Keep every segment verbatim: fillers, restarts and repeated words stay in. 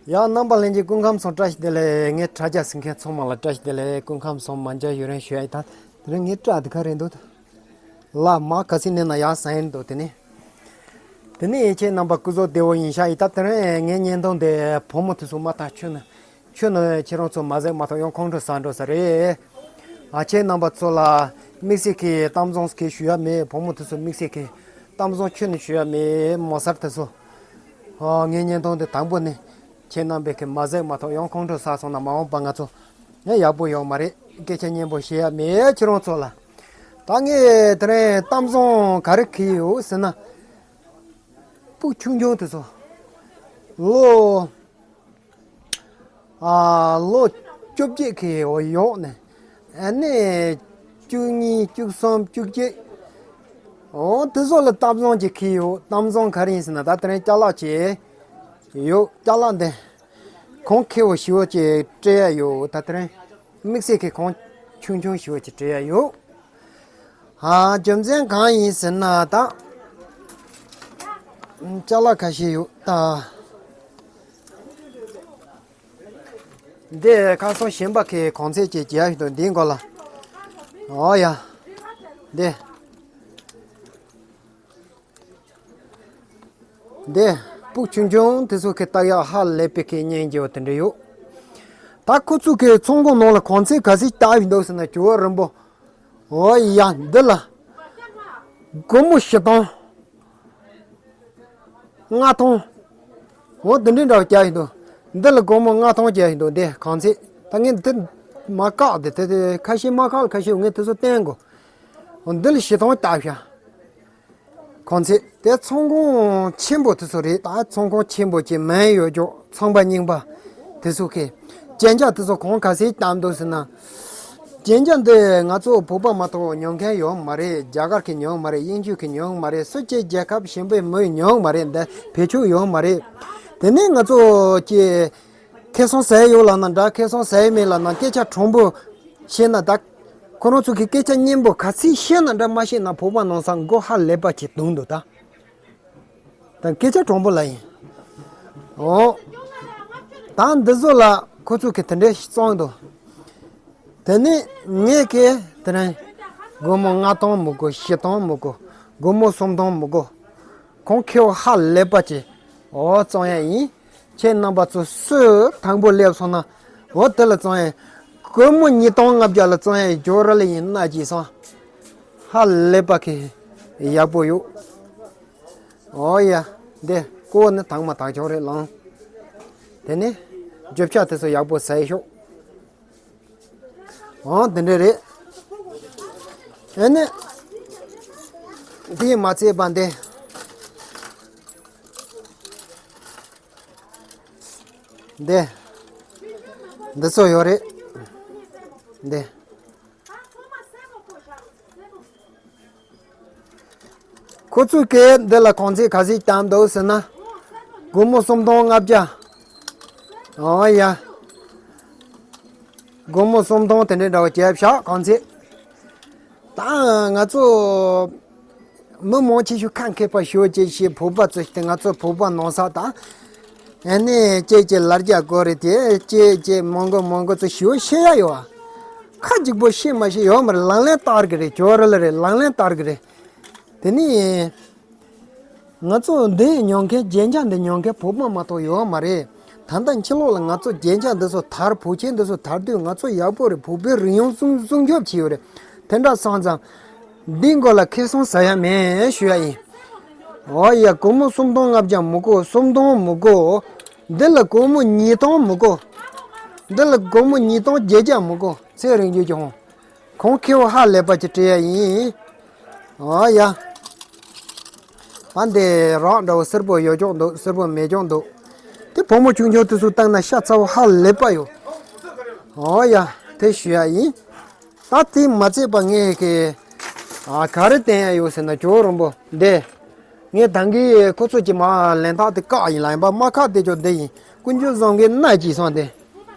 ཡ། རྣམ་པ་ལྷན་རྒྱས་སྐུ་ཁམས་བཟང་། བཀྲ་ཤིས་བདེ་ལེགས། ངའི་དྲ་རྒྱ་གཟིགས་མཁན་ཚང་མ་ལ་བཀྲ་ཤིས་བདེ་ལེགས། སྐུ་ཁམས་བཟང་། མ་མཇལ་ཡུན་རིང་ཞུ་ཡ་ཡིན། ད་དེ་རིང་ངའི་སྐྲ་འདི་ག་རེད་འདུག་ལ་མ་ག་ཚོད་ནས་ན་ཡག་ས་ཡིན་འདུག་དེ་ནས་དེ་ནས་ཁྱེད་རྣམ་པ་སྐུ་གཟུགས་བདེ་བོ་ཡིན་ཤག་ཡིན། ད་དེ་རིང་ངའི་བརྙན་ཐུང་འདི་བུ་མོ་དེ་ཚོ་མ་ཐག་ཆུ་ནི་ཆུ་ནི་ཁྱེད་རང་ཚོ་མ་གཟིགས་མ་ཐག་ཡང་ཁོང་ཁྲོ་ཟ་འགྲོ་ས་རེད། ཨ། ཁྱེད་རྣམ་པ་ཚོ་ལ་དམིགས་བསལ་གྱི་གཏམ་བཟང་གི་ཞུ་ཡ་མེད། བུ་མོ་དེ་ཚོ་དམིགས་བསལ་གྱི་གཏམ་བཟང་ཁྱོན་ནས་ཞུ་ཡ་མེད། མོ་གསར་དེ་ཚོ། ཨ། ངའི་བརྙན་ཐུང་འདི་དང་པོ་ནས་ཁྱེད་རྣམ་པས་ཀྱི་མ་གཟིགས་མ་ཐག་ཡང་ཁོང་ཁྲོ་ཟ་སོང་ན་མ་འོངས་པ་ང་ཚོ་ཡང་ཡག་པོ་ཡོང་མ་རེད། སྐད་ཆ་སྙན་པོ་བཤད་ཡ་མེད་ཁྱེད་རང་ཚོ་ལ། ད་ངས་དེ་རིང་གཏམ་བཟང་ག་རེ་གི་ཡོད་ཟེར་ན། སྤུ་གུ་ཆུང་ཆུང་དེ་ཚོ་ལོ། ཨ། ལོ་བཅོ་བརྒྱད་ཀྱི་འོ་ཡོང་ནས། ཨ་ནི་བཅུ་གཉིས་བཅུ་གསུམ་བཅུ་བརྒྱད། འོ་དེ་ཚོ་ལ་གཏམ་བཟང་ཅིག་གི་ཡོད། གཏམ་བཟང་ག་རེ་ཡིན་ཟེར་ན། ད་དེ་རིང་ཅ་ལག་ཅིག་ཡོད། ཅ་ལག་འདི་གོང་ཁེ་བོ་ཞེ་པོ་ཅིག་སྤྲད་ཡ་ཡོད། ད་དེ་རིང་དམིགས་བསལ་གྱི་གོང་ཆུང་ཆུང་ཞེ་པོ་ཅིག་སྤྲད་ཡ་ཡོད། ཨ། རྒྱུ་མཚན་གང་ཡིན་ཟེར་ན། ད་ཅ་ལག་ཁ་ཤས་ཡོད་ད། འདི་ཁ་སང་གཞན་པ་གི་གོང་ཚད་ཅིག་རྒྱག་ཡ་ཡིན་འདུག་འདིའི་མགོ་ལ། འོ་ཡ། འདི། འདི་སྤུ་གུ་ཆུང་ཆུང་དེ་ཚོ་གི་ལྟ་ཡག་ཧ་ལས་པའི་གི་སྙིང་རྗེ་བོ་དེ་འདྲ་ཡོད། ད་ཁོ་ཚོ་གི་ཚོང་ཁང་ནང་ལ་གོང་ཚད་ག་ཚོད་བཏགས་ཡོད་འདུག་ཟེར་ན། ཇོ་བོ་རིན་པོ། འོ་ཡ། འདི་ལ་སྒོར་མོ་བཞི་སྟོང་། ལྔ་སྟོང་། འོ་འདི་འདྲའི་འདྲ་བོ་རྒྱག་ཡིན་འདུག་འདི་ལ་སྒོར་མོ་ལྔ་སྟོང་རྒྱག་ཡིན་འདུག་འདི་གོང་ཚད། ད་ངས་འདི་མ་བཀག་འདི་དེ་དེ་ཁ་ཤས་མ་བཀག་ལ་ཁ་ཤས་ངས་དེ་ཚོ་བསྟན་དགོས། འོ་འདི་ལ་བཞི་སྟོང་བཏགས་ཤག་གོང་ཚད་དེ་ཚོང་ཁང་ཆེན་པོ་དེ་ཚོ་རེད། ད་ཚོང་ཁང་ཆེན་པོ་ཅིག་མིང་ཡོད་ཅོག་ཚོང་པ་རྙིང་པ་དེ་ཚོ་གི་རྒྱན་ཆ་དེ་ཚོ་གོང་ག་ཚོད་བཏགས་འདུག་ཟེར་ན། རྒྱན་ཆ་འདི་ང་ཚོ་བོད་པ་མ་གཏོགས་ཉོ་མཁན་ཡོད་མ་རེད། རྒྱ་གར་གྱི་ཉོ་མ་རེད། དབྱིན་ཇི་གི་ཉོ་མ་རེད། སུ་གཅིག་རྒྱལ་ཁབ་གཞན་པའི་མི་ཉོ་མ་རེད། འདི་བེད་སྤྱོད་ཡོད་མ་རེད། དེ་ནས་ང་ཚོ་གི་ཁེ་བཟང་ཟ་ཡ་ཡོད་ལབ་ན་འདྲ། ཁེ་བཟང་ཟ་ཡ་མེད་ལབ་ན། སྐད་ཆ་དྲང་པོ་བཤད་ན། ད་ཁོ་རང་ཚོ་གི་སྐད་ཆ་སྙན་པོ་ག་ཚོད་བཤད་ན་འདྲ། མ་བཤད་ན་བོད་པ་ནང་སང་མགོ་ཧ་ལས་པ་ཅིག་གདུང་འདུག་ད། ད་སྐད་ཆ་དྲང་པོ་ལ་ཡིན། འོ། ད་འདི་ཚོ་ལ་ཁོ་ཚོ་གི་དེ་འདྲའི་བཙོང་འདུག་དེ་ནས་ངས་གི་དེ་རིང་སྒོར་མོ་ལྔ་སྟོང་མི་དགོས། བཞི་སྟོང་མི་དགོས། སྒོར་མོ་སུམ་སྟོང་མི་དགོས། གོང་ཁེ་བོ་ཧ་ལས་པ་ཅིག་འོ་བཙོང་ཡ་ཡིན། ཁྱེད་རྣམ་པ་ཚོ་སུ་དང་པོ་སླེབས་སོང་ན། འོ་དེ་ལ་བཙོང་ཡ། སྒོར་མོ་ཉིས་སྟོང་ལྔ་བརྒྱ་ལ་བཙོང་ཡ་ཡིན། ཇོ་ར་ལ་ཡིན་ན་ཅི་སོང་། ཧ་ལས་པ་གི་ཡག་པོ་ཡོད། འོ་ཡ། འདི་ཀོ་ནི་དྭངས་མ་དྭངས་ཆུང་རེད་ལང་། དེ་ནི་རྒྱུ་ཆ་དེ་ཚོ་ཡག་པོ་ཟ་ཡི་ཤོག་འོ་དེ་འདྲ་རེད། ཨེ་ནི། འདི་མ་ཚད་པ་འདི། འདི། འདི་ཚོ་ཡོད་རེད། འདི། ཁོ་ཚོས་ཀྱི་འདི་ལ་གོང་ཚད་ག་ཚོད་བཏང་འདུག་ཟེར་ན། སྒོར་མོ་སུམ་སྟོང་ལྔ་བརྒྱ། འོ་ཡ། སྒོར་མོ་སུམ་སྟོང་དེ་འདྲའི་འདྲ་བོ་བརྒྱབ་ཤག་གོང་ཚད། ད་ང་ཚོ་མི་མང་ཆེ་ཤོས་ཁ་མཁས་པ་ཞེ་པོ་ཅིག་བཤད། བོད་པ་ཚོ་ཞིག་དེ་ང་ཚོ་བོད་པ་ནང་ས་དང་། ཨ་ནི་ཅེ་ཅེ་ལར་རྒྱ་གོ་རེད་དེ། ཅེ་ཅེ་མང་གོ་མང་གོ་ཚོ་ཞེ་པོ་བཤད་ཡ་ཡོད་ཨ། ཁ་གཅིག་པོ་བཤད་མ་བཤད་ཡོད་མ་རེད། ལག་ལེན་བསྟར་གི་རེད། ཇོ་ར་ལ་རེད། ལག་ལེན་བསྟར་གི་རེད། དེ་ནི། ང་ཚོ་འདི་ཉོ་མཁན་རྒྱན་ཆ་འདི་ཉོ་མཁན་བོད་པ་མ་གཏོགས་ཡོད་མ་རེད། ད་ལྟ་ཕྱི་ལོགས་ལ་ང་ཚོ་རྒྱན་ཆ་འདི་ཚོ་དར། བོད་ཆས་འདི་ཚོ་དར་དུས་ང་ཚོ་ཡག་པོ་རེད། བོད་པའི་རིག་གཞུང་སྲུང་སྲུང་སྐྱོབ་བྱས་ཡོད་རེད། དེ་འདྲ་སོང་ཙང་། འདིའི་མགོ་ལ་ཁེ་བཟང་ཟ་ཡ་མེད་ཞུ་ཡ་ཡིན། འོ་ཡ། སྒོར་མོ་སུམ་སྟོང་ལྔ་བརྒྱ་མི་དགོས། སུམ་སྟོང་མི་དགོས། འདི་ལ་སྒོར་མོ་ཉིས་སྟོང་མི་དགོས། འདི་ལ་སྒོར་མོ་ཉིས་སྟོང་བརྒྱད་བརྒྱ་མི་དགོས། ཚེ་རིང་རྒྱུ་གྱོང་། གོང་ཁེ་བོ་ཧ་ལས་པ་ཅིག་སྤྲད་ཡ་ཡིན། ཨོ་ཡ། ཨ་འདི་རག་འདྲ་བོ་སེར་པོ་ཡོད་ཀྱང་འདུག་སེར་པོ་མེད་ཀྱང་འདུག་དེ་བུ་མོ་ཆུང་ཆུང་དེ་ཚོ་བཏང་ན་ཤ་ཚ་བོ་ཧ་ལས་པ་ཡོད། ཨོ་ཡ། དེ་ཞུ་ཡ་ཡིན། ད་དེ་མ་ཚད་པ་ངས་ཀྱི། ཨ། ག་རེ་བསྟན་ཡ་ཡོད་ཟེར་ན། ཇོ་བོ་རིན་པོ་འདི། ངས་ད་གིན་ཁོ་ཚོ་གྱི་མ་ལན་ཐག་དེ་བཀག་ཡིན་ལ། ཡིན་པ་མ་ཁག་དེ་ཅོ་འདི་ཡིན། ཀུན་སྤྱོད་བཟང་གི་ན་ཅི་སོང་དེ།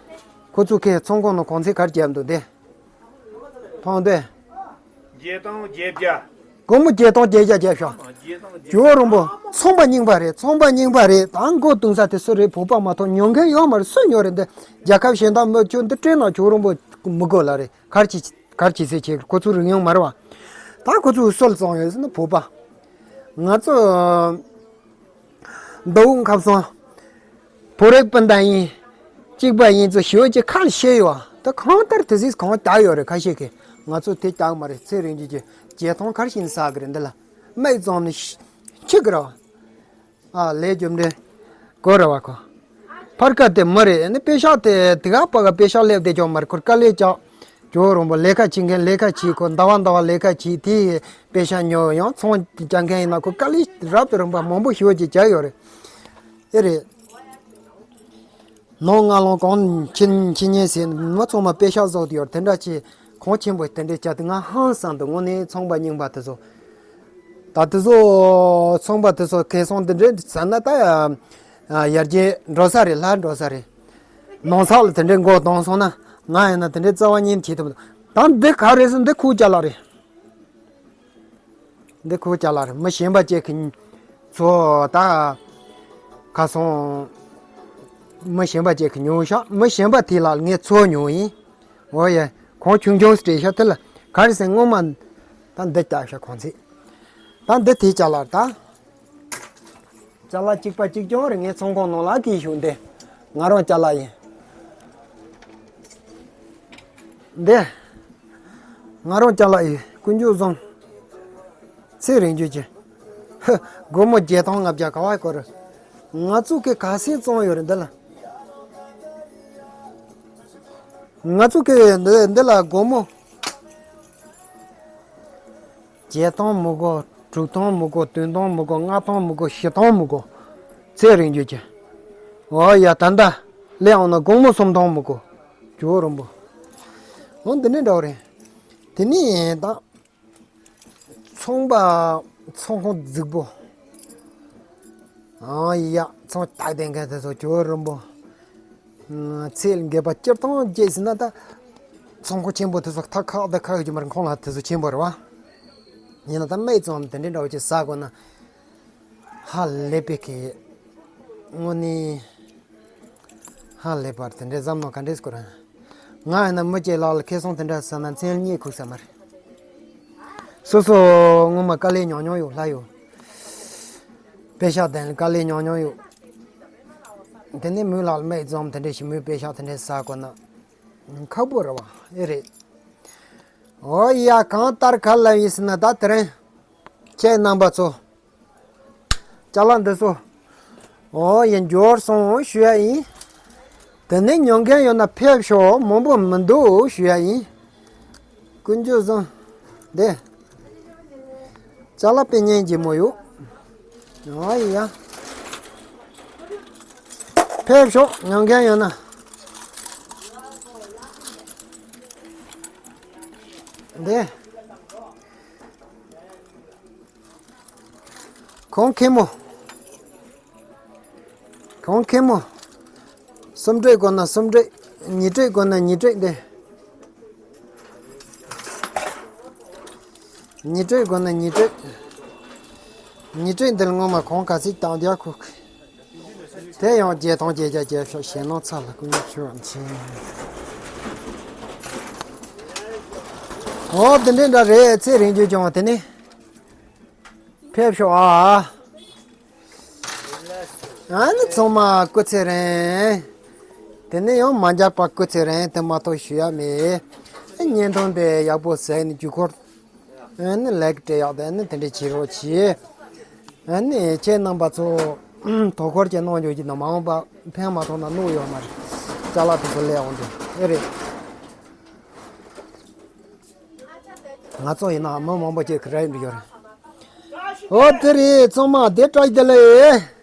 ཁོ་ཚོ་ཁའི་ཚོང་ཁང་ནང་གོང་ཚད་ག་རེ་བརྒྱབ་འདུག་དེ། མཐོང་དེ། བརྒྱད་སྟོང་བརྒྱད་བརྒྱ། སྒོར་མོ་བརྒྱད་སྟོང་བརྒྱད་བརྒྱ་བརྒྱབ་ཤག་ཇོ་རོང་པོ་ཚོང་པ་རྙིང་པ་རེད། ཚོང་པ་རྙིང་པ་རེད། ད་མགོ་བཏུང་ས་དེ་སུ་རེད། བོད་པ་མ་གཏོགས་ཉོ་མཁན་ཡོད་མ་རེད། སུ་ཉོ་རེད། འདི་རྒྱལ་ཁབ་གཞན་དག་མི་ཁྱོད་འདི་སྤྲད་ན་ཇོ་རོང་པོ་མི་དགོས་ལ་རེད། གར་གྱི་གར་གྱི་ཟེར་ཁྱེད་ཁོ་ཚོ་རིག་ཡོང་མ་རེད་བ། ད་ཁོ་ཚོ་སུ་ལ་བཙོང་ཡོད་ཟེར་ན་བོད་པ། ང་ཚོ་མདོ་དབུས་ཁམས་གསུམ་བོད་རིགས་སྤུན་ཟླ་ཡིན། གཅིག་པ་ཡིན་ཚོ་ཞི་བ་ཅིག་ཁ་ལ་བཤད་ཡོད་བ། ད་གང་ལྟར་དེ་ཟིག་གང་རྒྱག་ཡོད་རེད། ཁ་ཤས་ཀྱིས་ང་ཚོ་དེ་རྒྱག་མ་རེད། ཚེ་རིང་རྒྱུད་ཀྱི་བརྒྱད་སྟོང་གར་ཞིག་ཟ་གི་རེད། འདི་ལ་མིག་བཙུམ་ནས་ཤི་གི་རེད་བ། ཨ་ལས་རྒྱུ་འབྲས་གོ་རེད་བ་ཁོ། ཕར་ཀ་དེ་མི་རེད། ནི་པེ་ཤག་དེ་དེ་ག་པ་ག་པེ་ཤག་སླེབས་བསྡད་ཀྱང་མ་རེད། ཁོར་དཀའ་ལས་བཅག་ཇོ་རོང་པོ་ལས་ཀ་བྱེད་མཁན་ལས་ཀ་བྱེད། ཁོ་ཟླ་བ་ཟླ་བ་ལས་ཀ་བྱེད། དེ་པེ་ཤག་ཉོ་ཡང་ཚོང་རྒྱག་མཁན་ཡིན་ན་ཁོ་དཀའ་ལས་རབ་ཏུ་རིམ་པ་མང་པོ་ཞེ་པོ་ཅིག་བྱས་ཡོད་རེད། ཨེ་རེད། ནང་ང་ལོང་གང་ཁྱི་ཁྱི་ཉན་ཟེར་མི་ཚང་མ་པེ་ཤག་བཟོ་དུ་ཡོད། དེ་འདྲ་ཅིག་གང་ཆེན་པོ་དེ་འདྲའི་བྱ་དུས་ང་ཧང་སང་འདུག་དངོས་གནས་ཚོང་པ་རྙིང་པ་དེ་ཚོ། ད་དེ་ཚོ་ཚོང་པ་དེ་ཚོ་ཁེ་བཟང་དེ་འདྲའི་ཟ་ན་ད་ཡར་རྒྱས་འགྲོ་ས་རེད། ལྷ་འགྲོ་ས་རེད། ནང་ས་ལ་དེ་འདྲའི་མགོ་གཏོང་སོང་ན་ང་ཡིན་ན་དེ་འདྲའི་རྩ་བ་ཉིད་བྱེད་ཐུབ་མི་འདུག་ད་འདི་ག་རེད་ཟེར། འདི་ཁོའི་ཅ་ལག་རེད། འདི་ཁོའི་ཅ་ལག་རེད། མི་གཞན་པ་ཅིག་གི་ཚོ་ད་ཁ་སང་མི་གཞན་པ་ཅིག་གི་ཉོས་ཤག་མི་གཞན་པ་དེ་ལ་ངས་ཚོ་ཉོས་ཡིན། འོ་ཡ། གང་ཆུང་ཆུང་སྤྲད་ཤག་དེ་ལ་ག་རེ་ཟེར། སྔོན་མ་ད་འདི་བཏབ་ཤག་གོང་ཚད། ད་འདི་དེའི་ཅ་ལག་རེད་ད། ཅ་ལག་གཅིག་པ་གཅིག་རྐྱང་རེད། ངའི་ཚོང་ཁང་ནང་ལ་སྐྱེས་བཞུགས་འདི་ང་རང་ཅ་ལག་ཡིན། འདི་ང་རང་ཅ་ལག་ཡིན། ཀུན་སྤྱོད་བཟང་། ཚེ་རིང་རྒྱུད་ཀྱི། ཧི། སྒོར་མོ་བརྒྱད་སྟོང་ལྔ་བརྒྱ་ག་བ་སྐོར། ང་ཚོ་གི་ག་ཚོད་བཙོང་ཡོད་རེད་འདི་ལ། ང་ཚོ་གི་འདི་འདི་ལ་སྒོར་མོ། བརྒྱད་སྟོང་མི་དགོས། དྲུག་སྟོང་མི་དགོས། བདུན་སྟོང་མི་དགོས། ལྔ་སྟོང་མི་དགོས། བཞི་སྟོང་མི་དགོས། ཚེ་རིང་རྒྱུད་ཀྱི། འོ་ཡ། ད་ལྟ་སླེབས་འོང་ན་སྒོར་མོ་སུམ་སྟོང་མི་དགོས། ཇོ་རོང་པོ། འོ་འདི་ནས་འདྲ་བོ་རེད། དེ་ནས་ད་ཚོང་པ་ཚོང་ཁང་རྫིག་པོ། ཨང་ཡ། ཚོང་རྟགས་ལྡན་མཁན་དེ་ཚོ་ཇོ་རོང་པོ། ཚེ་ལ་འགེབས་པ་སྤྱིར་བཏང་བརྒྱད་ཟིན་ན་ད། ཚོང་ཁང་ཆེན་པོ་དེ་ཚོ་ཐག་ཁག་དེ་ཁག་ཡོད་ཀྱི་མ་རེད། ཁོང་ལ་དེ་ཚོ་ཆེན་པོ་རེད་བ། ཡིན་ན་ད་སྨད་ཙམ་དེ་འདྲའི་འདྲ་བོ་ཅིག་ཟ་དགོས་ན། ཧ་ལས་པའི་གི། དངོས་གནས། ཧ་ལས་པར་དེ་འདྲའི་བསམ་མནོ་ག་འདྲས་སྐོར། ང་ཡིན་ན་མི་གཅིག་ལག་ལ་ཁེ་བཟང་དེ་འདྲ་ཟ་ན་མཚན་ལ་གཉིད་ཁུག་ས་མ་རེད། སོ་སོ་སྔོན་མ་དཀའ་ལས་མྱོང་མྱོང་ཡོད། ལྷ་ཡོད། པེ་ཤག་ལྡན་དཀའ་ལས་མྱོང་མྱོང་ཡོད། དེ་ནས་མོའི་ལག་ལ་སྨད་ཙམ་དེ་འདྲས་ཞིག་མོའི་པེ་ཤག་དེ་འདྲས་ཟ་དགོས་ན། ཁག་པོ་རེད་བ། ཨེ་རེད། འོ་ཡ། གང་ལྟར་ག་ལ་ཡིན་ཟེར་ན་ད་དེ་རིང་ཁྱེད་རྣམ་པ་ཚོ། ཅ་ལག་འདི་ཚོ། འོ་ཡ། འབྱོར་སོང་ཞུ་ཡ་ཡིན། དེ་ནས་ཉོ་མཁན་ཡོད་ན་ཕེབས་ཤོག་མང་པོ་མི་འདུག་ཞུ་ཡ་ཡིན། ཀུན་སྤྱོད་བཟང་། འདི། ཅ་ལག་དཔེ་སྙིང་རྗེ་མོ་ཡོད། འོ་ཡ། ཕེབས་ཤོག་ཉོ་མཁན་ཡོད་ན། འདི། གོང་ཁེ་མོ། གོང་ཁེ་མོ། སུམ་སྤྲད་དགོས་ན་སུམ་སྤྲད། ཉིས་སྤྲད་དགོས་ན་ཉིས་སྤྲད་འདི། ཉིས་སྤྲད་དགོས་ན་ཉིས་སྤྲད། ཉིས་སྤྲད་འདི་ལ་སྔོན་མ་གོང་ག་ཚོད་བཏང་བསྡད་ཁུག་དེ་ཡང་བརྒྱད་སྟོང་བརྒྱད་བརྒྱ་བརྒྱད་ཤོག་ཞེ་ནང་ཚ་ལ་ཀུན་ཆུ་བ་མཆིན། འོ་དེ་འདྲའི་འདྲ་རེད། ཚེ་རིང་རྒྱུད་ཀྱང་དེ་ནི། ཕེབས་ཤོག་ཨ། ཨ་ནི་ཚང་མ་སྐུ་ཚེ་རིང་། དེ་ནས་ཡང་མ་འཇག་པ་སྐུ་ཚེ་རིང་དེ་མ་གཏོགས་ཞུ་ཡ་མེད། བརྙན་ཐུང་དེ་ཡག་པོ་གཟིགས་ནས་ཇུས་འཁོར། ཨ་ནི་ལའིཀ་སྤྲད་ཡག་དེ་ཨ་ནི་དེ་འདྲ་བྱེད་རོགས་གྱིས། ཨ་ནི་ཁྱེད་རྣམ་པ་ཚོ་དོ་ཁུར་གྱི་གནང་རྒྱུ་གྱི་ནང་མ་འོངས་པ་ཕན་མ་ཐོགས་ན་གནོད་ཡོད་མ་རེད། ཅ་ལག་དེ་ཚོ་སླེབས་འོང་དུས་ཨེ་རེད། ང་ཚོ་ཡིན་ན་མི་མང་པོ་ཅིག་གི་རེད་འགྲོ་ཡོད་རེད། འོ་དེ་རེད། ཚང་མ་བདེ་བཀྲ་ཤིས་བདེ་ལེགས།